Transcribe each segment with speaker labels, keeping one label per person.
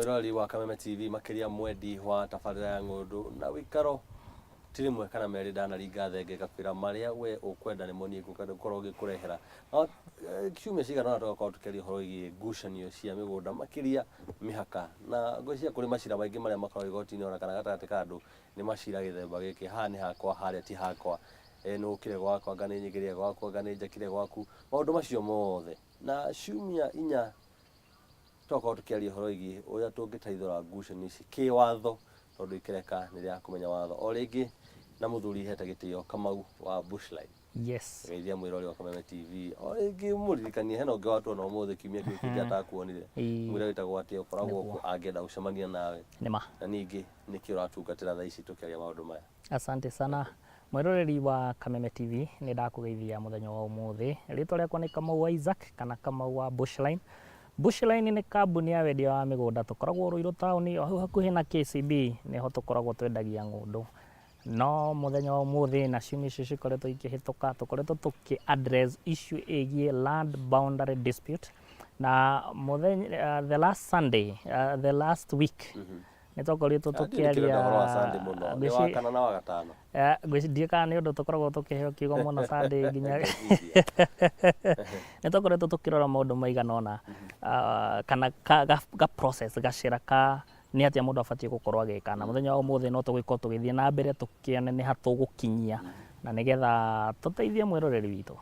Speaker 1: Mwĩroreri wa Kameme TV, makĩria mwendi wa tabarĩra ya ng'ũndũ na wĩikaro, ti rĩmwe kana merĩ ndanaringa thenge ngakwĩra marĩa we ũkwenda nĩmo niĩ ngũkorwo ngĩkũrehera. No ciumia cigana ũna tũgakorwo tũkĩaria ũhoro wĩgiĩ ngucanio cia mĩgũnda, makĩria mĩhaka. Na ngwĩciria kũrĩ macira maingĩ marĩa makoragwo igoti-inĩ ona kana gatagatĩ ka andũ nĩ macira gĩthemba gĩkĩ, haha nĩ hakwa harĩa ti hakwa, nĩ ũkire gwakwa anga nĩ nyingĩrire gwaku anga nĩ njakire gwaku, maũndũ macio mothe. Na ciumia inya tũgakorwo tũkĩaria ũhoro wĩgiĩ ũrĩa tũngĩteithũra ngucanio ici kĩwatho, tondũ ikereka nĩ rĩa kũmenya watho. O rĩngĩ na mũthuri hete gĩtĩo Kamau wa Bushline.
Speaker 2: Yes.
Speaker 1: Geithia mwĩrori wa Kameme TV. O rĩngĩ mũririkanie hena ũngĩ watuona ũmũthĩ kiumia kĩu kĩngĩ atakuonire. Mwĩre wĩtagwo atĩa, ũkoragwo kũ, angĩenda gũcemania nawe.
Speaker 2: Nĩma.
Speaker 1: Na ningĩ nĩkĩ ũratungatĩra thaa ici tũkĩaria maũndũ maya.
Speaker 2: Asante sana. Mwĩroreri wa Kameme TV, nĩ ndakũgeithia mũthenya wa ũmũthĩ. Rĩtwa rĩakwa nĩ Kamau wa Isaac kana Kamau wa Bushline. Bushline nĩ kambuni ya wendia wa mĩgũnda. Tũkoragwo Ruiru taũni o hau hakuhĩ na KCB, nĩho tũkoragwo twendagia ng'ũndũ. No mũthenya wa ũmũthĩ na ciumia icio cikoretwo ikĩhĩtũka, tũkoretwo tũkĩ address issue ĩgiĩ land boundary dispute. Na mũthenya, the last Sunday, the last week, nĩ twakoretwo
Speaker 1: Ah, ndiũ nĩkĩo
Speaker 2: tũkĩaria
Speaker 1: ndĩrenda ũhoro wa Sunday mũno. Nĩ wa kana na wa gatano.
Speaker 2: Ngwĩciria kana nĩ ũndũ tũkoragwo tũkĩheo kiugo mũno Sunday nginya
Speaker 1: Ngwĩciria.
Speaker 2: nĩ twakoretwo tũkĩrora maũndũ maigana ũna kana ga process, gacĩra ka nĩ atĩa mũndũ abatiĩ gũkorwo agĩka. Na mũthenya wa ũmũthĩ no tũgĩkorwo tũgĩthiĩ na mbere tũkĩone nĩ ha tũgũkinyia na nĩgetha tũteithie mwĩroreri witũ.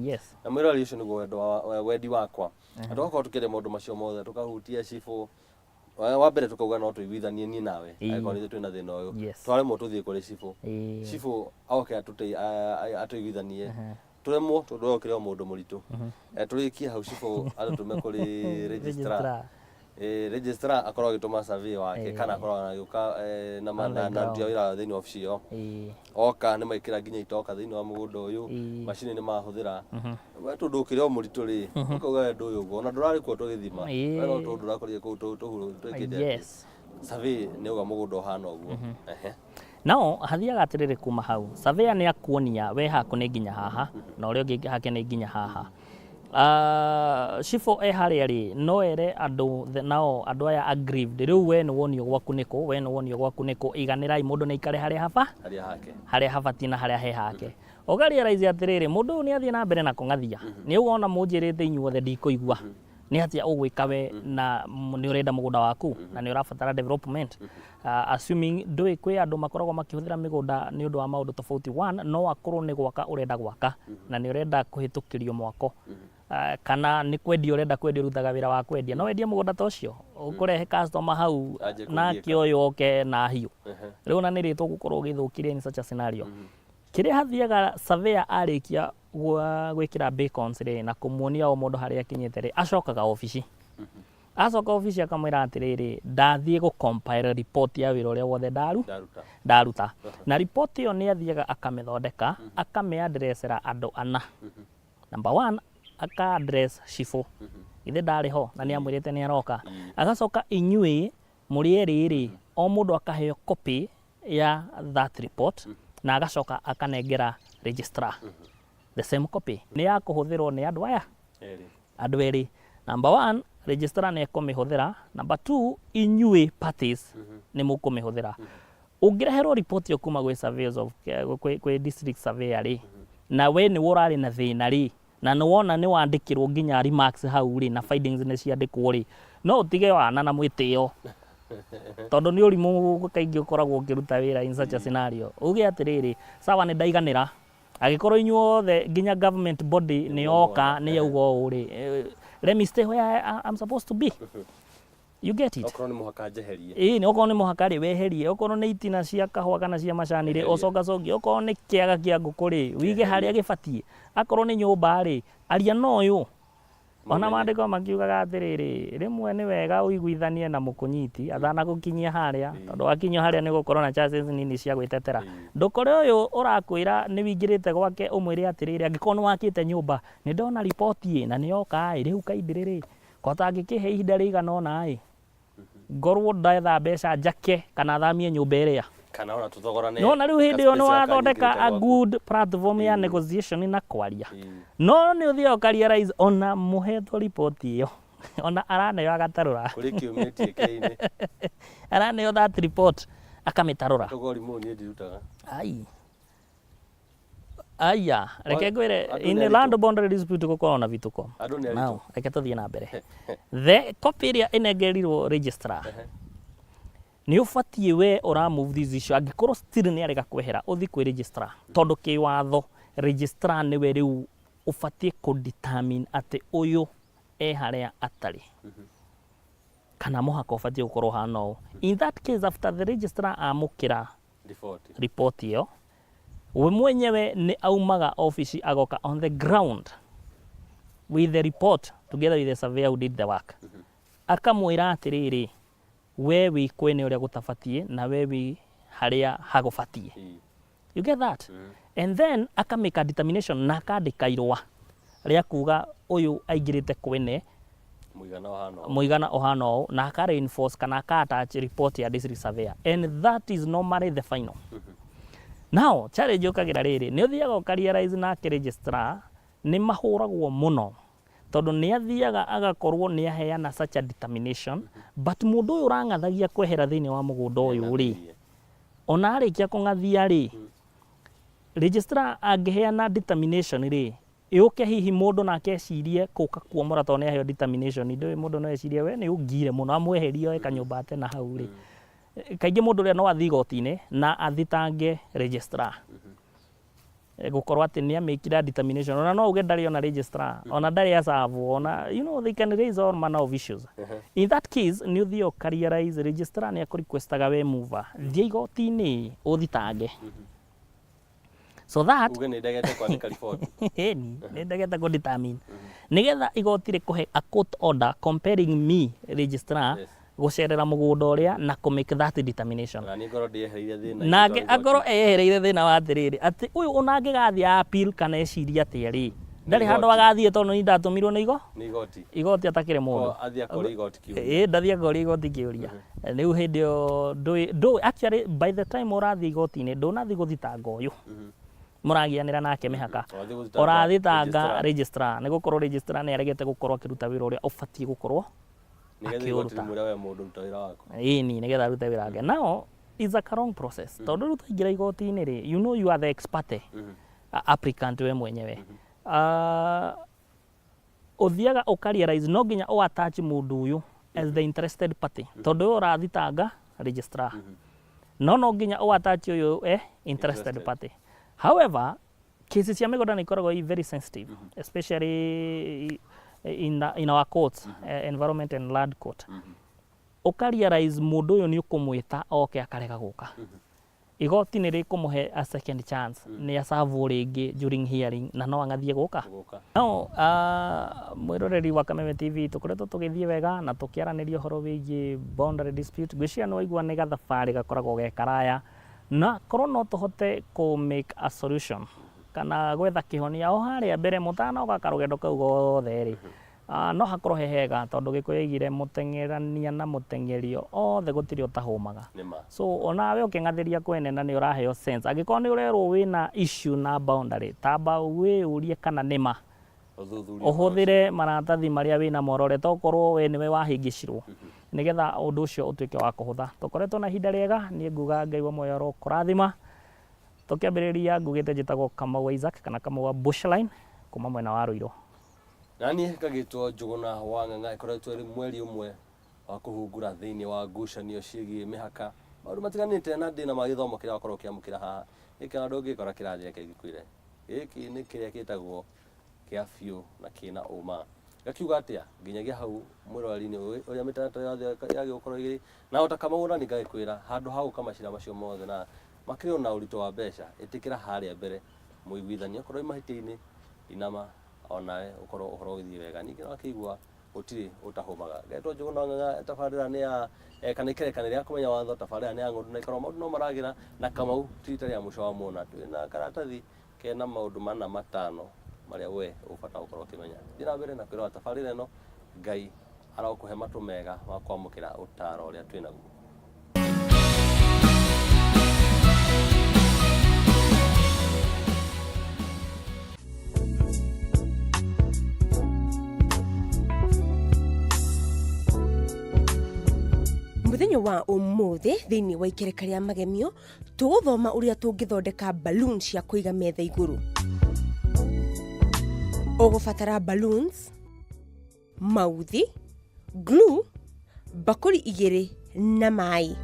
Speaker 2: Yes.
Speaker 1: Na mwĩroreri ũcio nĩguo wendo wa, wendi wakwa. Na tũgakorwo tũkĩaria maũndũ macio mothe, tũkahutia cibũ. Wa mbere tũkauga no tũiguithanie niĩ nawe, angĩkorwo nĩ ithuĩ twĩna thĩna ũyũ. Twaremwo tũthiĩ kũrĩ cibũ. Cibũ oke atũiguithanie. Tũremwo tondũ we ũkĩrĩ o mũndũ mũritũ. Tũrĩkie hau cibũ atũtũme kũrĩ registrar.
Speaker 2: Registrar.
Speaker 1: Registrar akorwo agĩtũma survey wake kana akorwo agĩũka na
Speaker 2: On the
Speaker 1: na aruti a
Speaker 2: ground.
Speaker 1: wĩra thĩinĩ wa obici ĩyo. Oka nĩ mekĩra nginya itoka thĩinĩ wa mũgũnda ũyũ, macini nĩ mahũthĩra. We tondũ ũkĩrĩ o mũritũ rĩ, ũkauga we ndũĩ ũguo, ona ndũrarĩ kuo tũgĩthima. We no tũndũ ũrakorire kũu twĩkĩte atĩ. Survey nĩ auga mũgũnda ũhana ũguo. Ehe.
Speaker 2: Nao hathiaga atĩrĩrĩ kuma hau, surveyor nĩ akuonia we haku nĩ nginya haha na ũrĩa ũngĩ hake nĩ nginya haha. Cibũ e harĩa rĩ, no ere andũ nao andũ aya aggrieved, rĩu we nĩ wonio gwaku nĩ kũ, we nĩ wonio gwaku nĩ kũ, iganĩrai mũndũ nĩ aikare harĩa haba,
Speaker 1: Harĩa hake.
Speaker 2: harĩa habatiĩ na harĩa he hake. Ũka realize atĩrĩrĩ, mũndũ ũyũ nĩ athiĩ na mbere na kũng'athia, nĩ auga ona mũnjĩrĩte inyuothe ndikũigua. Nĩ atĩa ũgwĩka we na nĩ ũrenda mũgũnda waku na nĩ ũrabatara development? Assuming ndũĩ kwĩ andũ makoragwo makĩhũthĩra mĩgũnda nĩ ũndũ wa maũndũ tofauti. One, no akorwo nĩ gwaka ũrenda gwaka na nĩ ũrenda kũhĩtũkĩrio mwako. Kana nĩ kwendia ũrenda kwendia, ũrutaga wĩra wa kwendia. No wendie mũgũnda ta ũcio, ũkũrehe customer hau
Speaker 1: Anjie
Speaker 2: nake
Speaker 1: kũgiĩka.
Speaker 2: ũyũ oke na hiũ. Rĩu ona nĩ rĩtwa ũgũkorwo ũgĩthũkirie in such a scenario. Kĩrĩa hathiaga surveyor arĩkia gwĩkĩra beacons rĩ na kũmuonia o mũndũ harĩa akinyĩte rĩ, acokaga obici. Acoka obici akamwĩra atĩrĩrĩ, ndathiĩ gũ compile report ya wĩra ũrĩa wothe
Speaker 1: Ndaruta.
Speaker 2: ndaruta. Na report ĩyo nĩ athiaga akamĩthondeka, akamĩ addressera andũ ana. Number one, aka address cibũ. Githĩ ndarĩ ho na nĩ amwĩrĩte nĩ aroka. Agacoka inyuĩ mũrĩ erĩ rĩ, o mũndũ akaheo copy ya that report na agacoka akanengera registrar the same copy. Nĩ ya kũhũthĩrwo nĩ andũ aya
Speaker 1: Erĩ.
Speaker 2: Andũ erĩ. Number one, registrar nĩ ekũmĩhũthĩra. Number two, inyuĩ parties nĩ mũkũmĩhũthĩra. Ũngĩreherwo report ĩyo kuma gwĩ surveyors of, kwĩ district surveyor rĩ, na we nĩwe ũrarĩ na thĩna rĩ, na nĩ wona nĩ wandĩkĩrwo nginya remarks hau rĩ, na findings nĩ ciandĩkwo rĩ, no ũtige wana na mwĩtĩo, tondũ nĩ ũrimũ kaingĩ ũkoragwo ũkĩruta wĩra in such a scenario. Uge atĩrĩrĩ, sawa nĩ ndaiganĩra, angĩkorwo inyuothe nginya government body nĩ yoka nĩ yauga ũũ rĩ, let me stay where I'm supposed to be. You get it?
Speaker 1: Okorwo nĩ mũhaka njeherie.
Speaker 2: Ĩĩ, okorwo nĩ mũhaka rĩ, weherie. Okorwo nĩ itina cia kahũa kana cia macani rĩ,
Speaker 1: Eheria.
Speaker 2: ũcogacogie. Okorwo nĩ kĩaga kĩa ngũkũ rĩ, wĩige harĩa gĩbatiĩ. Akorwo nĩ nyũmba rĩ, aria na ũyũ. Ona
Speaker 1: Mũmenye.
Speaker 2: maandĩko makiugaga atĩrĩrĩ, rĩmwe nĩ wega ũiguithanie na mũkũnyiti atanagũkinyia harĩa, tondũ wakinyio harĩa nĩ ũgũkorwo na chances nini cia gwĩtetera. Ndũkore ũyũ ũrakwĩra nĩ wĩingĩrĩte gwake ũmwĩre atĩrĩrĩ, angĩkorwo nĩ wakĩte nyũmba, nĩ ndona riboti ĩ, na nĩ yoka ĩ, rĩu kaindĩrĩ rĩ, ko atangĩkĩhe ihinda rĩigana ũna ĩ, ngorwo ndetha mbeca njake kana thamie nyũmba ĩrĩa.
Speaker 1: Kana ona tũthogorane.
Speaker 2: Nĩwona rĩu hĩndĩ ĩyo
Speaker 1: ka space gaka
Speaker 2: nĩwathondeka
Speaker 1: nyingĩrĩte
Speaker 2: a
Speaker 1: gwaku.
Speaker 2: good platform ya negotiation na kwaria. No nĩ ũthiaga ũka realize ona mũhetwo riboti ĩyo. Ona araneo agatarũra.
Speaker 1: Kũrĩ kĩũmĩtie kĩinĩ.
Speaker 2: Araneo that report akamĩtarũra.
Speaker 1: Tũgori mũũ niĩ ndirutaga.
Speaker 2: Ai aya, reke ngwĩre,
Speaker 1: Andũ nĩ
Speaker 2: in
Speaker 1: aritũ.
Speaker 2: Land boundary dispute gũkoragwo na vituko.
Speaker 1: Andũ nĩ aritũ.
Speaker 2: Now reke tũthiĩ na mbere. The copy ĩrĩa ĩnengerirwo registrar, nĩ ũbatiĩ we ũra move this issue, angĩkorwo still nĩ arega kwehera, ũthiĩ kwĩ registrar, tondũ kĩwatho registrar nĩwe rĩu ũbatiĩ kũ determine atĩ ũyũ e harĩa atarĩ kana mũhaka ũbatiĩ gũkorwo hana ũũ. In that case, after the registrar amũkĩra
Speaker 1: riboti,
Speaker 2: ripoti ĩyo, we mwenyewe nĩ aumaga ofici agoka on the ground with the report together with the surveyor who did the work, akamwĩra atĩrĩrĩ, we wĩ kwene ũrĩa gũtabatiĩ na we wĩ harĩa hagũbatiĩ. You get that? And then akamake a determination na akandĩka irũa rĩa kuga ũyũ aingĩrĩte kwene
Speaker 1: mũigana ũhana ũũ.
Speaker 2: Mũigana ũhana ũũ, na aka reinforce kana aka attach report ya district surveyor, and that is normally the final. Now challenge yũkagĩra rĩrĩ, nĩ ũthiaga ũkarealize nake registrar nĩ mahũragwo mũno, tondũ nĩ athiaga agakorwo nĩ aheana such a determination, but mũndũ ũyũ ũrang'athagia kwehera thĩinĩ wa mũgũnda ũyũ rĩ, ona arĩkia kũng'athia rĩ, registrar angĩheana determination rĩ, yũke hihi mũndũ nake ecirie kũka kuomora, tondũ nĩ aheo determination, ndũĩ mũndũ no ecirie we nĩ ũngire mũno, amweherie oe kanyũmba ate na hau rĩ. Kaingĩ mũndũ ũrĩa no athiĩ igoti-inĩ na athitange registrar gũkorwo atĩ nĩ amĩkire determination, ona no uge ndarĩ ona registrar, ona ndarĩ aserve, ona they can raise all manner of issues. In that case, nĩ ũthiĩ ũkarealize registrar nĩ akũrequestaga, we mover, thiĩ igoti-inĩ ũthitange so that
Speaker 1: uge nĩ ndegete kwandĩka riboti.
Speaker 2: Ĩni nĩ ndegete kũ determine, nĩgetha igoti rĩkũhe a court order compelling me registrar gũcerera mũgũnda ũrĩa na kũ make that determination.
Speaker 1: Na niĩ ngorwo ndĩehereire thĩna.
Speaker 2: Nake akorwo eyehereire thĩna wa atĩrĩrĩ, atĩ ũyũ ona angĩgathiĩ appeal kana ecirie atĩa rĩ, ndarĩ handũ
Speaker 1: Igoti.
Speaker 2: Agathiĩ, tondũ niĩ ndatũmirwo nĩ igo
Speaker 1: Nĩ igoti.
Speaker 2: Igoti atakĩrĩ mũndũ.
Speaker 1: Ko athiĩ akore igoti kĩũria.
Speaker 2: Ĩ ndathiĩ akoria igoti kĩũria rĩu hĩndĩ ĩyo ndũĩ actually by the time ũrathiĩ igoti-inĩ, ndũnathiĩ gũthitanga ũyũ mũragianĩra nake mĩhaka.
Speaker 1: Ũrathiĩ gũthitanga
Speaker 2: Ũrathitanga
Speaker 1: registrar.
Speaker 2: Registrar, nĩ gũkorwo registrar nĩ aregete gũkorwo akĩruta wĩra ũrĩa ũbatiĩ gũkorwo
Speaker 1: nĩgetha igoti
Speaker 2: akĩũruta.
Speaker 1: Rĩmwĩre we mũndũ ruta wĩra waku.
Speaker 2: Ĩni nĩgetha arute wĩra wake. Now it's a wrong process, tondũ rĩu twaingĩra igoti-inĩ rĩ, you know you are the expert applicant we mwenyewe. Ũthiaga ũkarealize no nginya ũ attach mũndũ ũyũ as the interested party, tondũ ũyũ ũrathitanga registrar, no nginya ũ attach ũyũ interested
Speaker 1: Interested.
Speaker 2: party. However, cases cia mĩgũnda nĩ ikoragwo i very sensitive, especially in our courts, environment and land court. Ũkarealize mũndũ ũyũ nĩ ũkũmwĩta oke akarega gũka. Igoti nĩ rĩkũmũhe a second chance, nĩ aserve rĩngĩ during hearing, na no ang'athie gũka.
Speaker 1: Gũka.
Speaker 2: No mwĩroreri wa Kameme TV, tũkoretwo tũgĩthiĩ wega na tũkĩaranĩria ũhoro wĩgiĩ boundary dispute. Ngwĩciria nĩ waigua nĩ gathabarĩ gakoragwo ge karaya, na korwo no tũhote kũ make a solution kana gwetha kĩhonia o harĩa mbere mũtanoka karũgendo kau gothe rĩ, no hakorwo he hega, tondũ Gĩkũyũ aigire mũteng'erania na mũteng'erio othe gũtirĩ ũtahũmaga.
Speaker 1: Nĩ ma.
Speaker 2: So onawe ũkĩng'athĩria kwene na nĩ ũraheo sense, angĩkorwo nĩ ũrerwo wĩna issue na boundary, tamba wĩyũrie kana nĩ ma.
Speaker 1: Ũthuthurie.
Speaker 2: Ũhũthĩre maratathi marĩa wĩna morore, tokorwo we nĩwe wahĩngĩcirwo, nĩgetha ũndũ ũcio ũtuĩke wa kũhũtha. Tũkoretwo na ihinda rĩega. Niĩ nguga Ngai wa muoyo arokũrathima. Tũkĩambĩrĩria ngugĩte njĩtagwo Kamau Isaac kana Kamau wa Bushline kuma mwena wa Ruiru.
Speaker 1: Na niĩ ngagĩtwo Njũgũna wa Ng'ang'a. Ĩkoretwo ĩrĩ mweri ũmwe wa kũhungura thĩinĩ wa ngucanio ciĩgiĩ mĩhaka, maũndũ matiganĩte, na ndĩna ma gĩthomo kĩrĩa wakorwo ũkĩamũkĩra haha gĩkĩ, ona ndũngĩkora kĩrathi reke ngĩkwĩre gĩkĩ nĩ kĩrĩa gĩtagwo kĩa biũ na kĩna ũma. Ngakiuga atĩa nginyagia hau, mwĩroreri nĩ ũĩ ũrĩa mĩtaratara yothe yagĩrĩirwo gũkorwo ĩrĩ na ota Kamau, na ngagĩkwĩra handũ ha gũka macira macio mothe na makĩrĩ ona ũritũ wa mbeca, ĩtĩkĩra harĩa mbere mũiguithanie, okorwo wĩ mahĩtia-inĩ inama onawe ũkorwo ũhoro ũgĩthiĩ wega. Ningĩ no akĩigua gũtirĩ ũtahũmaga. Ngetwo Njũgũna wa Ng'ang'a. Tabarĩra nĩ ya kana ikerekana rĩa kũmenya watho, tabarĩra nĩ ya ng'ũndũ na ikorwo maũndũ no maragĩra na Kamau ti rita rĩa mũico wa muona. Twĩna karatathi kena maũndũ mana matano marĩa we ũbata gũkorwo ũkĩmenya. Thiĩ na mbere na kwĩrora tabarĩra ĩno. Ngai arokũhe matũ mega ma kwamũkĩra ũtaro ũrĩa twĩnaguo.
Speaker 3: Mũthenya-inĩ wa ũmũthĩ thĩinĩ wa ikereka rĩa magemio tũgũthoma ũrĩa tũngĩthondeka balloon cia kũiga metha igũrũ. Ũgũbatara balloons, mauthi, glue, mbakũri igĩrĩ na maĩ.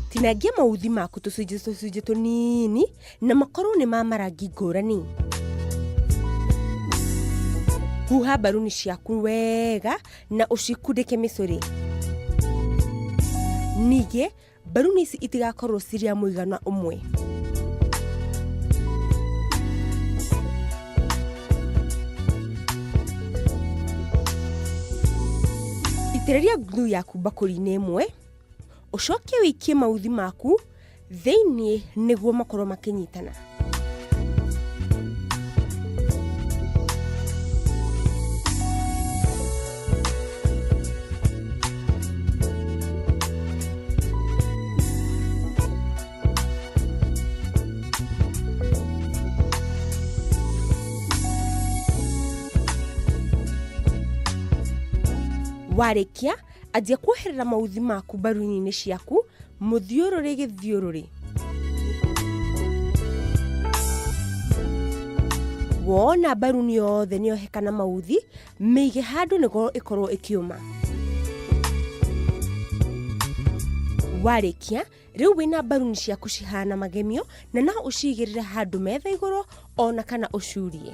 Speaker 3: Tinangia mauthi maku tũcunjĩ tũcunjĩ tũnini na makorwo nĩ ma marangi ngũrani. Huha mbaruni ciaku wega na ũcikundĩke mĩcũrĩ. Ningĩ mbaruni ici itigakorwo cirĩ a mũigana ũmwe. Itĩrĩria glue yaku mbakũri-inĩ ĩmwe, ũcoke ũikie mauthi maku thĩinĩ nĩguo makorwo makĩnyitana. Warĩkia, anjia kuoherera mauthi maku mbaruni-inĩ ciaku mũthiũrũrĩ gĩthiũrũrĩ. Wona mbaruni yothe nĩyoheka na mauthi, mĩige handũ nĩguo ĩkorwo ĩkĩũma. Warĩkia, rĩu wĩna mbaruni ciaku cihana magemio na no ũcigĩrĩre handũ metha igũrũ ona kana ũcurie.